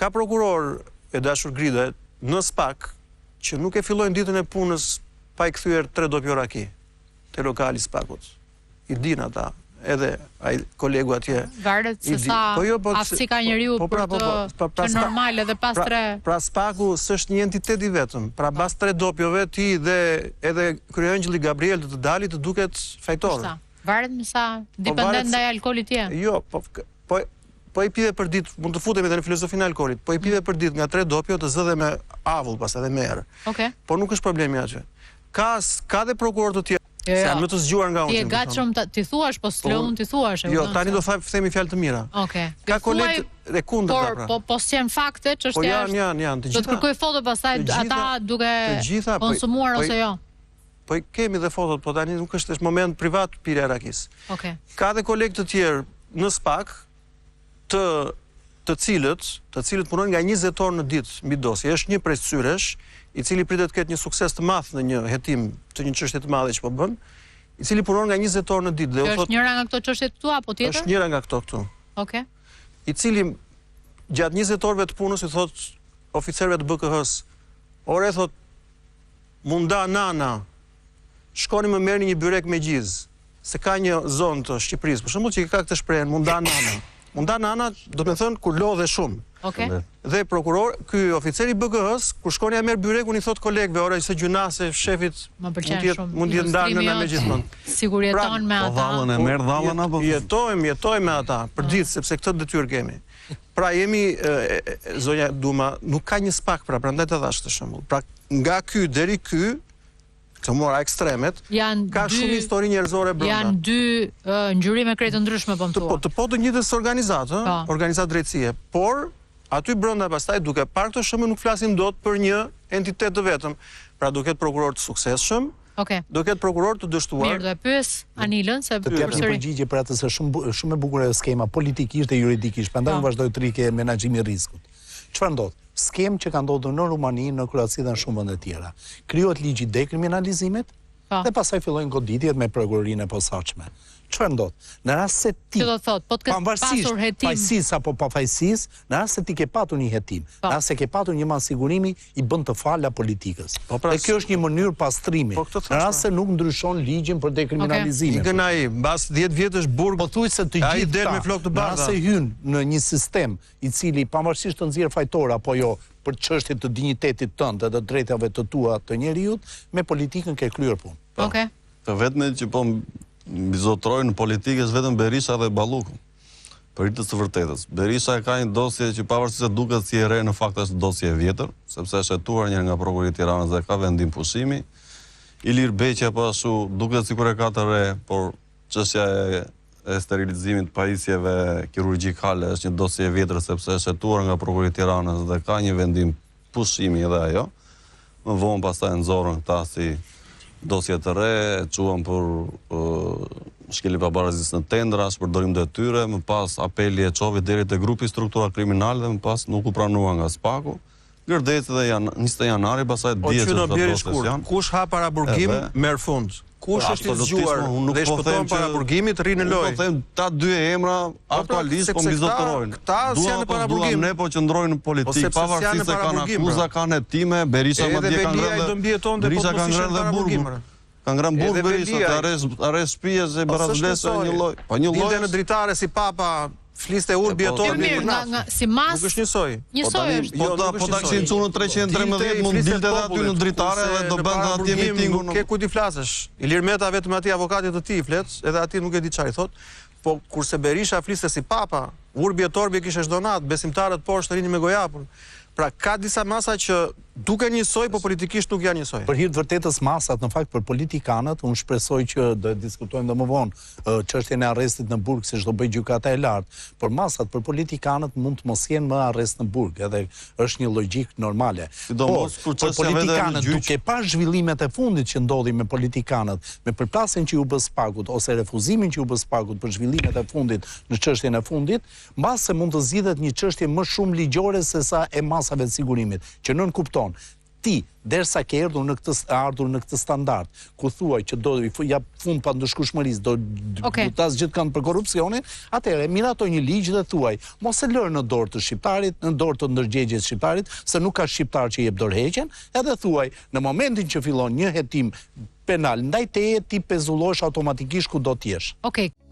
Ka prokurorë, e dashur Grida, në SPAK, që nuk e fillojnë ditën e punës pa i kthyer tre dopjo raki te lokali i SPAK-ut. I dinë ata, edhe ai kolegu atje. Varet se sa po jo, po, aftësi ka njeriu po, pra, për po, po, të pra, qenë normal edhe pas pra, tre. Pra SPAK-u s'është një entitet i vetëm. Pra pas tre dopjove ti dhe edhe kryeëngjëlli Gabriel të të dali të duket fajtor. Varet me sa po, dependent ndaj alkoolit je. Jo, po po po i pive për ditë, mund të futemi edhe në filozofinë e alkoolit. Po i pive për ditë nga tre dopjo të zë dhe me avull pas edhe me erë. Okej. Okay. Po nuk është problemi aty. Ka ka dhe prokurorë të tjerë Jo, jo. janë më të zgjuar nga unë. Ti je gatshëm ta t'i thuash, po s'të lë unë t'i thuash. Jo, tani do të themi fjalë të mira. Okej. Okay. Ka kolegë e kundërta pra. Po po s'janë fakte, çështja po janë, janë, janë, të gjitha. Do të kërkoj foto pastaj ata duke gjitha, po, konsumuar po, ose jo. Po i kemi dhe fotot, po tani nuk është është moment privat pirja e rakisë. Okej. Ka dhe kolegë të tjerë në SPAK të të cilët, të cilët punojnë nga 20 orë në ditë mbi dosje. Është një prej syresh, i cili pritet të ketë një sukses të madh në një hetim të një çështje të madhe që po bën, i cili punon nga 20 orë në ditë dhe u thotë Është njëra nga këto çështje këtu apo tjetër? Është njëra nga këto këtu. Okej. I cili gjatë 20 orëve të punës i thotë oficerëve të BKH-së, "Ore thotë, M'u nda nana, shkoni më merrni një byrek me gjizë, se ka një zonë të Shqipërisë, për shembull që ka këtë shprehjen, m'u nda nana. M'u nda nana, do të thënë kur lodhe shumë. Okej. Okay. Dhe prokuror, ky oficeri i BKH-s, kur shkon ia merr byrekun i thot kolegëve, ore se gjynah se shefit më pëlqen shumë. Mund të jetë ndarë nëna me gjithmonë. Sigur pra, jeton me po ata. Po dhallën e merr dhallën apo? Jetojmë, jetojmë me ata për ditë sepse këtë detyrë kemi. Pra jemi zonja Duma, nuk ka një spak pra, prandaj të dhashë këtë shembull. Pra nga ky deri ky, të mora ekstremet, janë ka dy, shumë histori njerëzore brenda. Janë dy uh, ngjyrime krejt të ndryshme po më thua. Po të po të njëjtës organizatë, ëh, po. organizatë drejtësie, por aty brenda pastaj duke parë këto shembuj nuk flasim dot për një entitet të vetëm. Pra do ketë prokuror të suksesshëm, Okej. Do ketë prokuror të dështuar. Mirë, do e pyes Anilën se të jap një përgjigje për atë se shumë shumë e bukur ajo skema politikisht dhe juridikisht, prandaj unë po. vazhdoj të rri ke menaxhimi i riskut. Çfarë ndodh? Skemë që ka ndodhur në Rumani, në Kroaci dhe në shumë vende të tjera. Krijohet ligji i dekriminalizimit po. dhe pastaj fillojnë goditjet me prokurorinë e posaçme. Çfarë ndodh? Në rast se ti, Që do të thotë, po të ketë pasur hetim, fajësisë apo pafajësisë, në rast se ti ke patur një hetim, po. në rast se ke patur një masë sigurimi, i bën të fala politikës. Po pra, dhe kjo është një mënyrë pastrimi. Po këtë në rast se nuk ndryshon ligjin për dekriminalizimin. Okay. Ikën ai, mbas 10 vjetësh burg, pothuajse të gjithë del me flokë të bardha. Në rast se hyn në një sistem i cili pavarësisht të nxjerr fajtor apo jo për çështje të dinjitetit tënd dhe të drejtave të tua të njeriut, me politikën ke kryer punë. Po. Okej. Okay. Të vetmit që po mbizotërojnë në politikë është vetëm Berisha dhe Balluku. Për hir të së vërtetës, Berisha e ka një dosje që pavarësisht se duket si e re, në fakt është dosje e vjetër, sepse është hetuar një herë nga Prokuroria e Tiranës dhe ka vendim pushimi. Ilir Beqja po ashtu duket sikur e ka të re, por çështja e e sterilizimit të pajisjeve kirurgjikale është një dosje e vjetër sepse është hetuar nga Prokuroria e Tiranës dhe ka një vendim pushimi edhe ajo. Më vonë pastaj e nxorën këta si dosje të re, e çuan për shkelje pabarazisë në tendra, shpërdorim detyre, më pas apeli e çoi deri te grupi struktura kriminale dhe më pas nuk u pranua nga SPAK-u. Gërdeci dhe jan, 21 janari, pastaj dihet se çfarë dosjesh janë. Kush ha paraburgim, merr fund. Kush po, është i zgjuar dhe i po shpëton paraburgimit, rri në lojë. Po them ta dy emra po, pra, aktualisht po mbizotërojnë. Këta s'janë në paraburgim. Ne po qëndrojnë në po, politikë, pavarësisht se kanë akuza, pra. kanë hetime, Berisha madje ka ngrënë dhe Berisha ka ngrënë dhe burgun. Ka ngrënë burg Berisha, të arrest arrest shtëpie se barasvlerë një lloj. Po një lloj. Dilte në dritare si papa Fliste urbi et orbi për natë. Nga, si mas. Nuk është njësoj. Njësoj është. Po ta po ta kishin çuar në 313 mund dilte edhe aty në dritare dhe do bënte atje mitingun. Nuk ke ku t'i flasësh. Ilir Meta vetëm atij avokatit të tij i flet, edhe atij nuk e di çfarë i thotë. Po kurse Berisha fliste si papa, urbi et orbi kishte çdo natë, besimtarët poshtë rrinin me gojë hapur. Pra ka disa masa që duken njësoj, po politikisht nuk janë njësoj. Për hir të vërtetës masat në fakt për politikanët, unë shpresoj që do e diskutojmë dhe më vonë, çështjen e arrestit në burg siç do bëjë gjykata e lartë, por masat për politikanët mund të mos jenë më arrest në burg, edhe është një logjikë normale. Por për politikanët duke parë zhvillimet e fundit që ndodhi me politikanët, me përplasjen që iu bë SPAK-ut ose refuzimin që iu bë SPAK-ut për zhvillimet e fundit në çështjen e fundit, mbase mund të zgjidhet një çështje më shumë ligjore sesa e masave të sigurimit, që nënkupton. Ti, derisa ke erdhur në këtë ardhur në këtë standard, ku thua që do i jap fund pandëshkueshmërisë, do okay. godas gjithkënd për korrupsionin, atëherë mirato një ligj dhe thuaj, mos e lër në dorë të shqiptarit, në dorë të ndërgjegjes shqiptarit, se nuk ka shqiptar që jep dorëheqjen, edhe thuaj, në momentin që fillon një hetim penal ndaj teje, ti pezullohesh automatikisht kudo të jesh. Okej. Okay.